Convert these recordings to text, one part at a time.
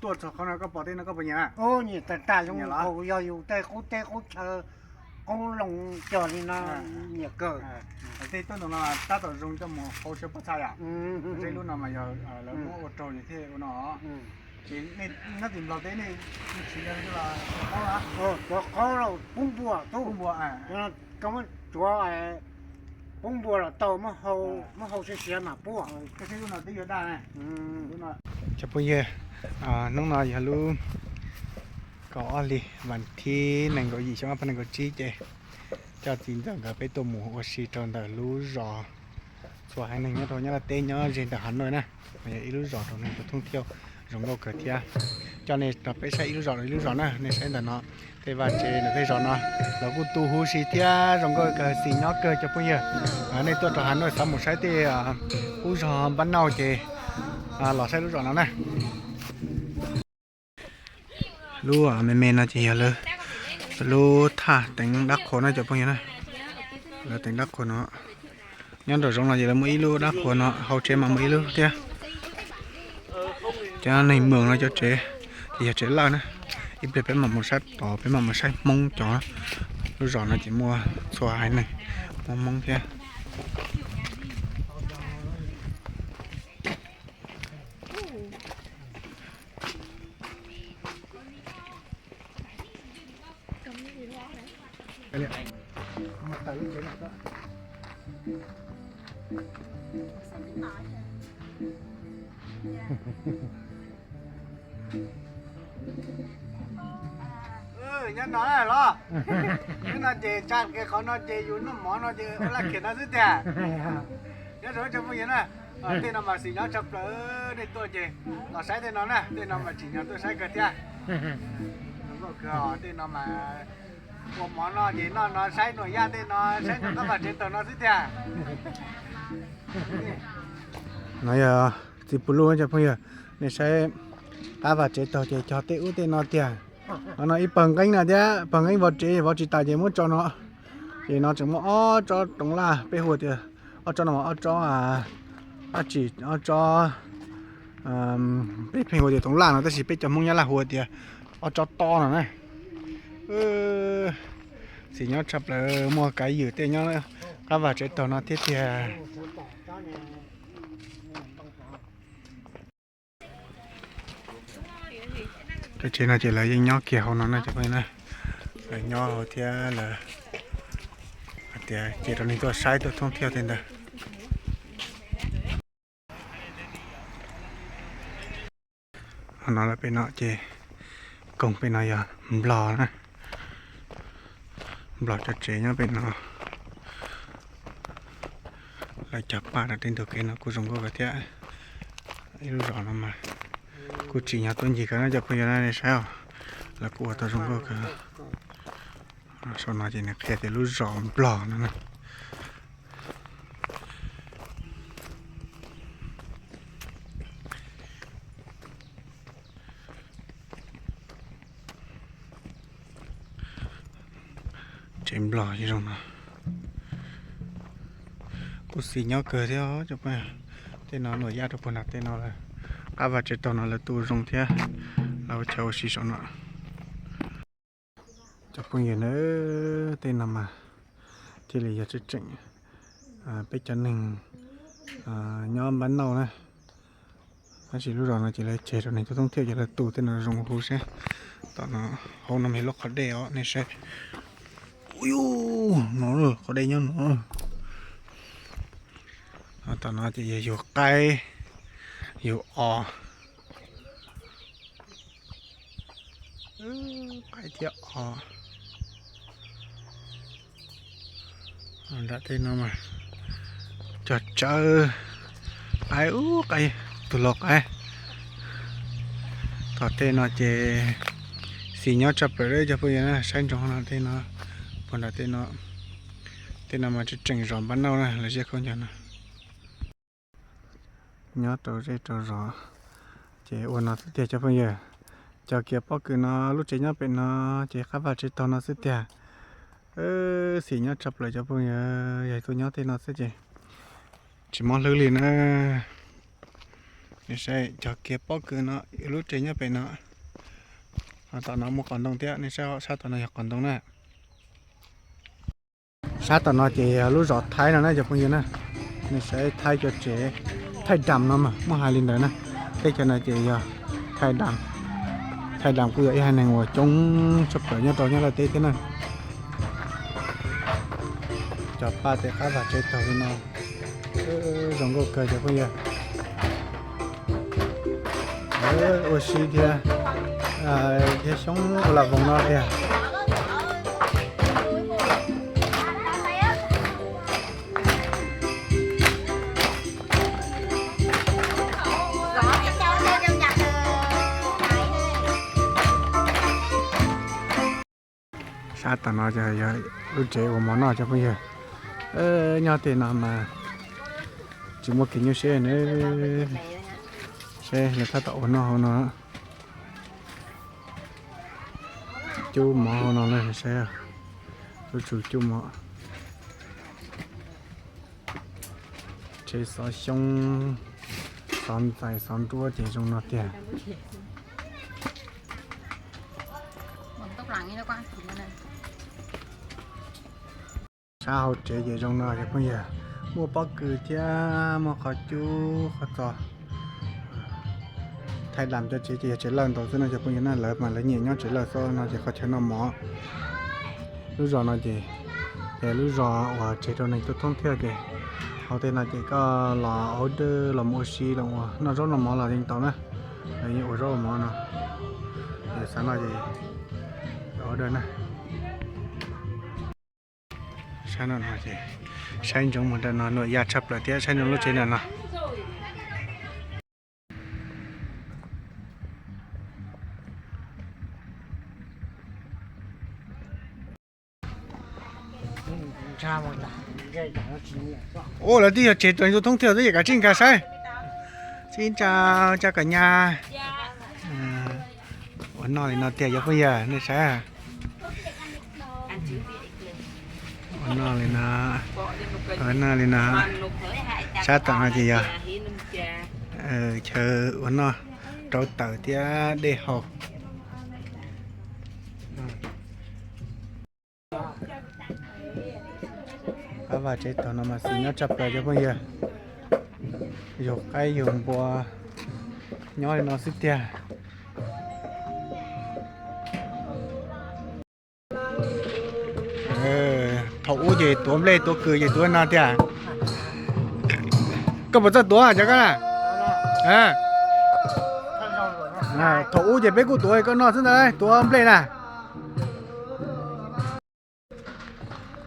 Tuaj txog qhov no koj pom tej no koj puas nyiam? Nyiam tas tas zoo, yog yus tej qub teb qub chaw qub loo cog li no nyiam kawg. Tej tuaj ntawm no tab tom zoo coj mus hau sawv pob txha yom. Tej lub no mas yog lawv muab ua raug li thiaj ua no. Ces nyob tim Nplog teb nej siv cov qaub los? Cov qaub los pub npua tub, koj muab tsuav pub npua los tau, muab hau siav siav mas pub. Koj saib lub no twb yuav daj na. Cov phooj ywg, hnub no yog lub kaum ob hlis vas thib nees nkaum yim xyoo ob phav nees nkaum tsib ces coj txiv ntxawm nkawd peb tuaj mus ua si rau ntawm lub zos Txhua Haiv Neeg nyob rau Nyab Laj teb nyob ze ntawm Hav Nuaj na. Yog ib lub zos rau neeg tus thoob thiab zoo nkauj kawg thiab. Coj nej rau peb saib ib lub zos rau ib lub zos na, nej saib ntawm no tej vaj tsev ntawm tej zos no los kuj tu huv si thiab zoo nkauj kawg, xis nyob kawg cov phooj ywg. Nej tuaj rau Hav Nuaj xav mus saib tej qub zos npab nauj ces los saib lub zos no na. Lub me me no ces yog lawv lub thaj teev dab qhuas no cov phooj ywg na. Lawv teev dab qhuas no. Nyob nraum zoov no ces lawv muaj ib lub dab qhuas no, hauv tsev mas muaj ib lub thiab. Cov neeg moos no cov tsev ces yog tsev lawj na. Ib pliag peb mam mus saib tod, peb mam mus saib Hmoob cov. Lub zos no ces muaj txhua haiv neeg, muaj Hmoob thiab. Nyob no los, nyob no ces tsa kiag qhov no ces yus noj mov no ces ua laj khiam no xwb tiag. Nyob zoo cov phooj ywg na, tej no mas xis nyob tshaj plaws, nej tuaj ces los saib tej no na, tej no mas tsim nyog tuaj saib kawg thiab. Tej no mas ua mov no ces noj no, saib Nuam Yaj tej no, saib rau qab vaj tsev taug no xwb tiag. No yog txiv pus luj cov phooj ywg, nej saib qab vaj tsev taug ces cog tej ub tej no tiag. Qhov no ib pawg nqeeb no thiab, pawg nqeeb vov tsev, vov tsis tas ces muab tso no. Ces no tseem muaj ob tsob toov laj, peb hu tias ob tsob no, ob tsob dab tsi, ob tsob, peb pheej hu tias toov laj no tab sis peb cov Hmoob Nyab Laj hu tias ob tsob tob no na. Xis nyob tshaj plaws, muaj kav ywm tej nyob qab vaj tsev taug no thiab tiag. Cov tsev no ces lawv yeej nyob kiag hauv no na cov phooj ywg na. Lawv nyob hauv thiab lawv hais tias cia rau neeg tuaj saib tuaj thoob thiab tej ntawd. Qhov no lawv pem no ces koog pem no yog Nplog na. Nplog cov tsev nyob pem no. Lawv cog paj rau tej ntug kev no kuj zoo nkauj kawg thiab. Ib lub zos no mas kuj tsim nyog tuaj ncig kawg no cov phooj ywg na, nej saib os. Lawv kuj ua tau zoo nkauj kawg. Saum no ces nws qhia tias lub zos Nplog no na. Tsev Nplog zoo no. Kuj xis nyob kawg thiab cov phooj ywg. Tej no Nuam Yaj rau puag nram tej no lawm. Qab vaj tsev taug no lawv tu zoo thiab, lawv ua chaw ua si saum no. Cov phooj ywg na, tej no mas thiaj li yog tseem tseem peb cov neeg nyob npab nauj na. Tab sis lub zos no ces lawv tseg rau neeg tuaj thoob thiab ces lawv tu tej no zoo huv sab. Tom no hauv no mas lub qhov dej os nej saib. Ui, no qhov dej nyob no. Tom no ces yog yug qaib, yug os. Qaib thiab os. Nram tej no mas cog tsawb, qaib ub qaib, tus laus qaib. Tom tej no ces xis nyob tshaj plaws cov phooj ywg na, saib ntsoov no tej no, puag nram tej no, tej no mas tseem tseem zos npab nauj na, lawv zej khaub ncaws no. Nyob rau zej rau zos ces ua no xwb tiag cov phooj ywg. Cog kiag pob kws no, lub tsev nyob pem no ces qab vaj tsev taug no xwb tiag. Xis nyob tshaj plaws cov phooj ywg, yog tuaj nyob tej no xwb ces tsis mob hlwb li na. Nej saib cov kiag pob kws no, lub tsev nyob pem no. Ho tom no muaj qhov ntoo thiab, nej saib sab tom no yog qhov ntoo na. Sab tom no ces yog lub zos Thaib no na cov phooj ywg na. Nej saib Thaib cov tsev, Thaib Dam no mas muaj hais li ntawd na. Teb chaws no ces yog Thaib Dam. Thaib Dam kuj yog ib haiv neeg uas coob tshaj plaws nyob rau Nyab Laj teb thiab na. Cov paj tej qab vaj tsev taug li no zoo nkauj kawg cov phooj ywg. Ua si thiab, thiab xyoob ua lam voos no tiag. Sab tom no yog lub tsev ua mov noj cov phooj ywg. Nyob tej no mas tsis muaj kev nyuaj siab na. Seb lawv tab tom ua noj hauv no. Cub mov hauv no na, saib, lub tsu cub mov. Tsev xov xyoob, xov ntxais xov nruab ces zoo no tiag. Sab hauv tsev ces zoo no cov phooj ywg, muaj pob kws thiab muaj qhov cub qhov txos. Thaib Dam cov tsev ces yog tsev lawj ntau xwb no cov phooj ywg na, lawv mas lawv nyiam nyob tsev lawj xwb no ces qhov chaw noj mov. Lub zos no ces, ces lub zos uas tseg rau neeg tuaj thoob thiab ces hauv tej no ces koj los order los mus ua si los ua noj zaub noj mov los yeej tau na. Lawv yeej ua zaub ua mov no, xav noj ces order na. Saib no no ces saib ntsoov mus nram no, nuam yaj tshaj plaws thiab, saib ntsoov lub tsev nram no. Ua lawv twb yog tseg rau neeg tuaj thoob thiab xwb, kav tsij nkag saib. Sib ntsa, tsa kom nyab. Ua noj li no tiag cov phooj ywg, nej saib. Ua noj li no, ua noj li no. Sab tom no ces yog chaw ua noj, rau tawm thiab dej haus. Qab vaj tsev taug no mas xis nyob tshaj plaws cov phooj ywg. Yug qaib yug npua nyob li no xwb tiag. Thaum ub ces tuav nplej tuav kws ces tuav no tiag. Koj puas txawj tuav cov koj na? Thaum ub ces peb kuj tuav koj no xwb ntag, tuav nplej na.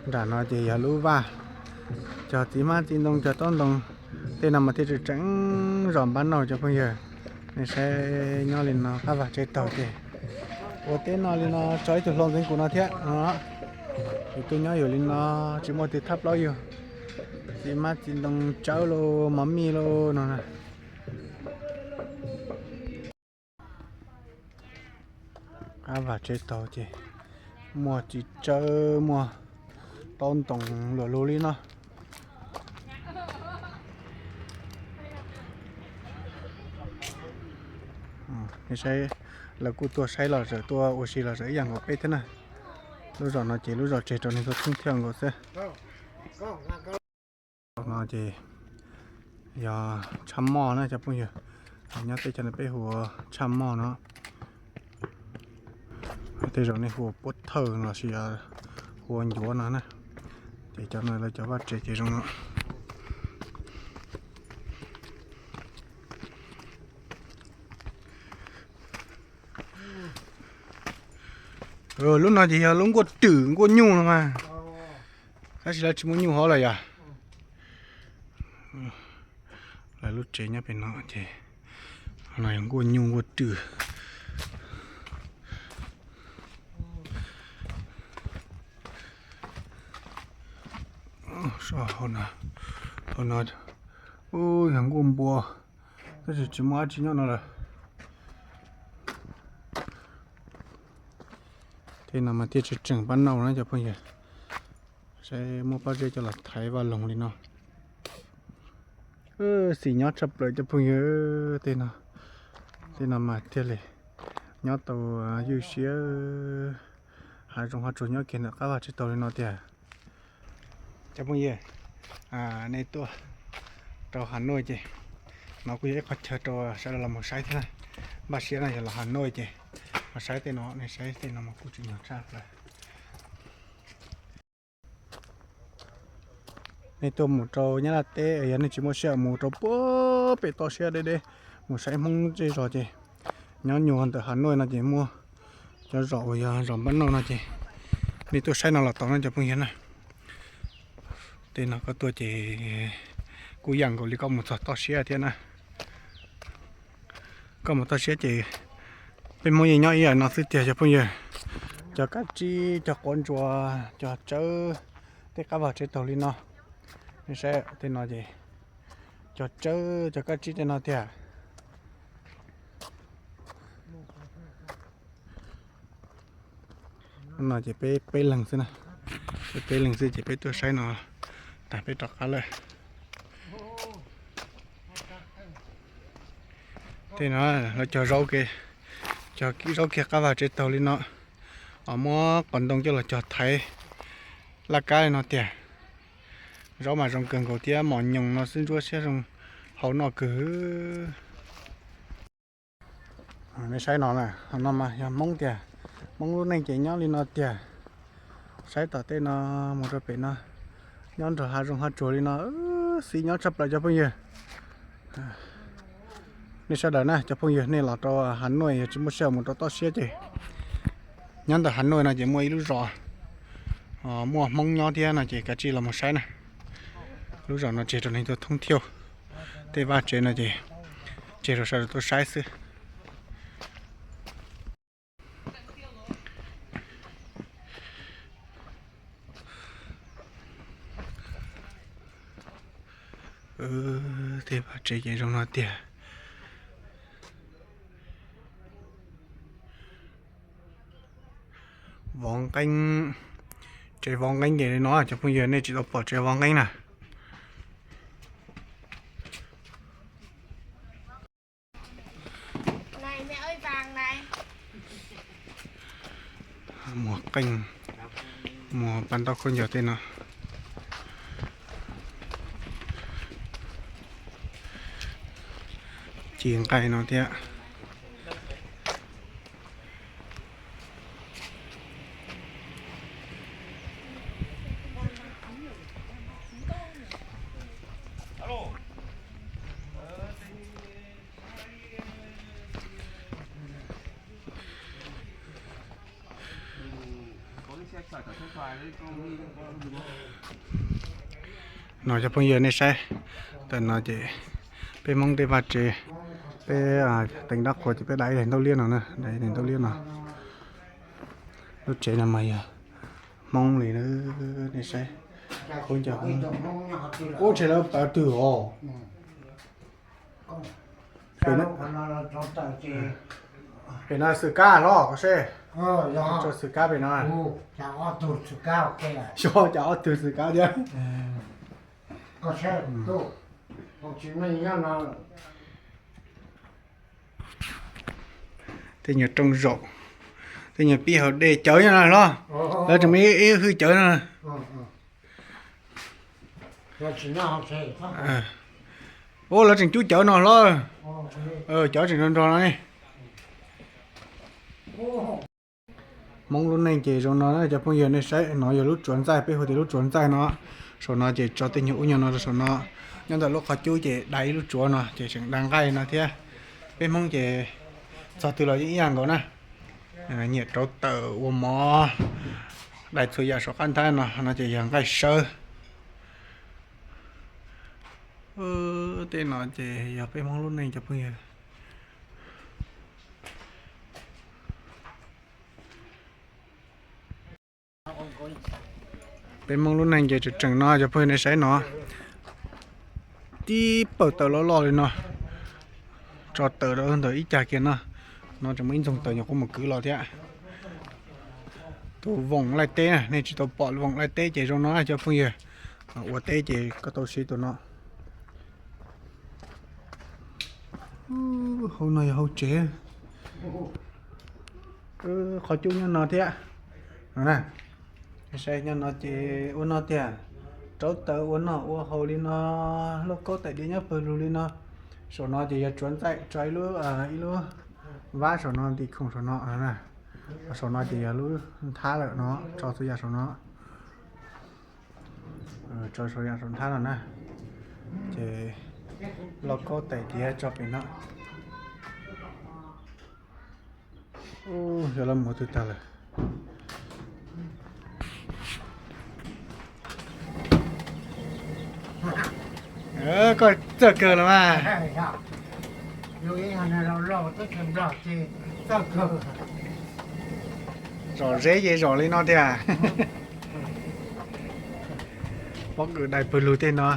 Nram no ces yog lub vaj, cog txiv hmab txiv ntoo cog taub ntoo, tej no mas thiaj tseem tseem zos npab nauj cov phooj ywg. Nej saib nyob li no qab vaj tsev taug ces ua teb no li no tso ib tug hlau ntxeev kum no thiab no. Yus tuaj nyob yus li no tsis muaj twg thab plaub yug. Txiv hmab txiv ntoo tsawb lauj mov mij lauj no na. Qab vaj tsev taug ces muaj txiv tsawb muaj taub ntoo luam lug li no. Saib, lawv kuj tuaj saib los txawm tuaj ua si los txawm ib yam nkaus peb thiab na. Lub zos no ces lub zos tseg rau neeg tuaj thoob thiab nkaus xwb. No ces yog tshaj moj na cov phooj ywg, nyob teb chaws no peb hu ua tshaj moj no. Tej zaum nej hu ua puab thawj los sis hu ua ncuav no na. Ces cov no lawv cov vaj tsev ces zoo no. Lub no ces yog lub nkuaj twm nkuaj nyuj no mas. Tab sis lawv tsis muaj nyuj hov lawm yog. Lawv lub tsev nyob pem no ces no yog nkuaj nyuj nkuaj twm. Hauv no, hauv no yog nkuaj npua, tab sis tsis muaj dab tsi nyob no lawm. Tej no mas thiaj tseem tseem pab nauj na cov phooj ywg. Saib muab pob zeb coj los thaiv vaj loog li no. Xis nyob tshaj plaws cov phooj ywg, tej no, tej no mas thiaj li nyob tau ywj siab, hav zoov hav tsuag nyob kiag ntawm qab vaj tsev taug li no tiag. Cov phooj ywg, nej tuaj rau Hav Nuaj ces no kuj yog ib qhov chaw rau sawv daws los mus saib thiab na. Npaj siab no yog los Hav Nuaj ces los saib tej no, nej saib tej no mas kuj tsim nyog tshaj plaws. Nej tuaj mus rau Nyab Laj teb, yog nej tsis muaj siab mus rau puag pem toj siab deb deb mus saib Hmoob zej zos ces nyob nyuag ntawm Hav Nuaj no ces muaj cov zos uas yog zos Npab Nauj no ces nej tuaj saib no los tau no cov phooj ywg na. Tej no koj tuaj ces kuj yam nkaus li koj mus txog toj siab thiab na. Koj mus toj siab ces peb Hmoob yeej nyob ib yam no xwb tiag cov phooj ywg. Cog kab tsib, cog quav ntsuas, cog tsawb, tej qab vaj tsev taug li no. Nej saib tej no ces cog tsawb cog kab tsib tej no tiag. No ces peb peb leeg xwb na, peb peb leeg xwb ces peb tuaj saib no tag peb rov qab lawm. Tej no lawv cog zaub, cog zaub kiag qab vaj tsev taug li no, os muab qos ntoo coj los cog thaiv laj kab li no tiag. Zaub mas zoo kawg nkaus thiab, mos nyoos no xwb ntsuab siab zoo hau noj kawg. Nej saib no na, no mas yog Hmoob tiag, Hmoob lub neej ces nyob li no tiag. Saib tom tej no mus rau pem no, nyob nrog hav zoov hav tsuag li no, xis nyob tshaj plaws cov phooj ywg. Nej sawv daws na cov phooj ywg, nej los rau Hav Nuaj yog tsis muaj sij hawm mus rau toj siab ces nyob ntawm Hav Nuaj no ces muaj ib lub zos muaj Hmoob nyob thiab no ces kav tsij los mus saib na. Lub zos no tseg rau neeg tuaj thoob thiauj, tej vaj tsev no ces tseg rau sawv daws tuaj saib xwb. Tej vaj tsev ces zoo no tiag. Vov nqeeb, tsev vov nqeeb ces li no cov phooj ywg, nej tsis tau pom tsev vov nqeeb na. Muag qeej, muag paj ntaub khaub ncaws tej no, ci nqaij no thiab. No cov phooj ywg nej saib, tam no ces peb Hmoob tej vaj tsev, peb teev dab qhuas ces peb dai ib daim ntaub liab no na, dai ib daim ntaub liab no. Lub tsev no mas yog Hmoob li na, nej saib. Khaub ncaws, ub, ntshe lawv pawv twg os. Pem no xwm kab los seb, xwm kab pem no. Xyov cas ob tug xwm kab thiab. Tej nyuag rooj zaum, tej nyuag pib haus dej cawv nyob no los, lawv tseem muaj ib hwj cawv no. Ub, lawv tseem cub cawv no hlob. Cawv tseem nrog nrog no ne. Hmoob lub neej ces zoo no cov phooj ywg nej saib, no yog lub tsuav ntxaij, peb hu tias lub tsuav ntxaij no. Saum no ces tso tej nyuag ub nyuag no rau saum no. Nyob ntawm lub qhov cub ces dai ib lub tsuav no ces tseem dai nqaij no thiab. Peb Hmoob ces txog twg los yeej ib yam nkaus na. Nyiam rauv taws ua mov, dai txhua yam saum qab nthab no, no ces yog nqaij sawb. Tej no ces yog peb Hmoob lub neej cov phooj ywg. Peb Hmoob lub neej ces tseem tseem no cov phooj ywg nej saib no, tib pawg taws loj loj li no, tso taws rau ntawm ib cag kiag no, no tseem muaj ib ntxoog taws nyuam qhuav mus kwv los thiab. Tus voom laij teb na, nej tsis tau pom voom laij teb ces zoo no cov phooj ywg, ua teb ces koj tau siv tus no. Hauv no yog hauv tsev. Qhov cub nyob no thiab. No na, saib nyob no ces ua no tiag, rauv taws ua noj ua haus li no, lauj kaub tais diav nyob pawg lug li no. Saum no ces yog tsuav ntxaij tso ib lub, ib lub vab saum no ntim khoom saum no. Saum no ces yog lub nthab lawm no, tso txhua yam saum no. Tso txhua yam saum nthab no na. Ces lauj kaub tais diav tso pem no. Ub, yog lawv mus twg tag lawm. Koj txawj kawg los mas. Zom zeb ces zom li no tiag. Pob kws dai pawg lug tej no.